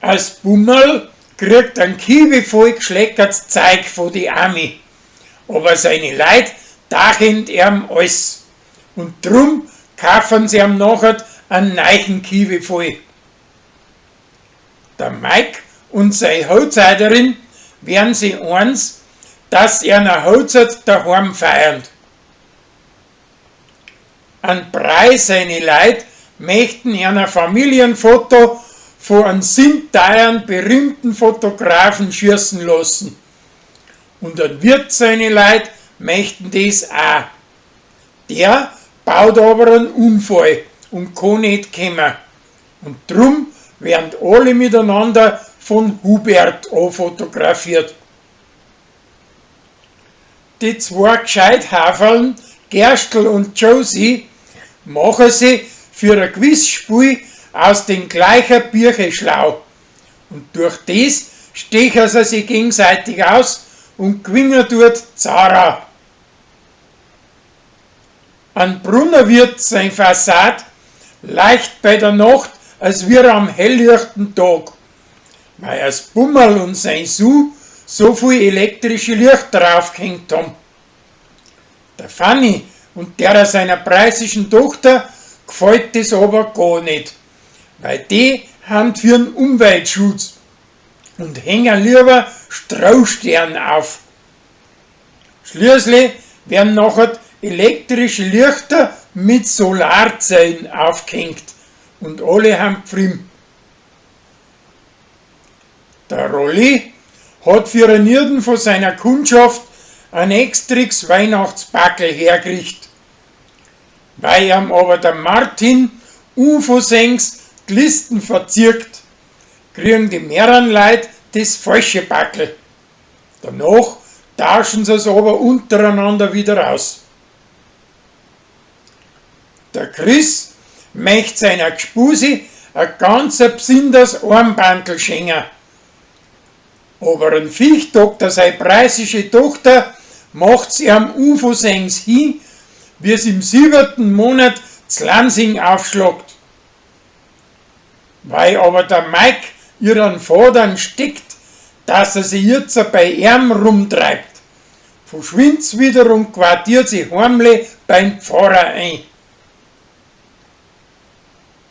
As Bummerl kriegt an Kiwi voll gschleckerts Zeig vo die Ami, aber seine Leit dachend eam alles. Und drum kaufen sie am nachher an neichen Kiwi voll. Der Mike und sei Hochzeiterin werden sie eins, dass er na Hochzeit daheim feiern. An Brei seine Leit möchten ein Familienfoto von einem sinteiern berühmten Fotografen schießen lassen. Und ein Wirt seine Leit möchten das auch. Der baut aber einen Unfall und kann nicht kommen. Und drum werden alle miteinander von Hubert fotografiert. Die zwei Gescheithaferln, Gerstl und Josie, machen sie für ein Quizspiel aus den gleichen Birche schlau. Und durch das stechen sie sich gegenseitig aus und gewinnen dort Zara. An Brunner wird sein Fassad leicht bei der Nacht als wir am helllichten Tag, weil as Bummerl und sein Su so viel elektrische Licht draufgehängt haben. Der Fanny und derer seiner preußischen Tochter gefällt das aber gar nicht, weil die haben für'n Umweltschutz und hängen lieber Strohstern auf. Schließlich werden nachher elektrische Lichter mit Solarzellen aufgehängt und alle haben gfrimm. Der Rolli hat für einen Jeden von seiner Kundschaft ein extriges Weihnachtsbackel hergerichtet. Weil ihm aber der Martin unversehens die Listen verzirkt, kriegen die mehreren Leute das falsche Backel. Danach tauschen sie es aber untereinander wieder aus. Der Chris möchte seiner Gspusi ein ganz besonders Armbandel schenken. Aber ein Viechdoktor, seine preußische Tochter, macht's ihm unversehens hin, wie es im siebenten Monat z'Lansing aufschlagt. Weil aber der Mike ihren Vater steckt, dass er sie jetzt bei ihm rumtreibt, verschwind's wieder und quartiert sich heimlich beim Pfarrer ein.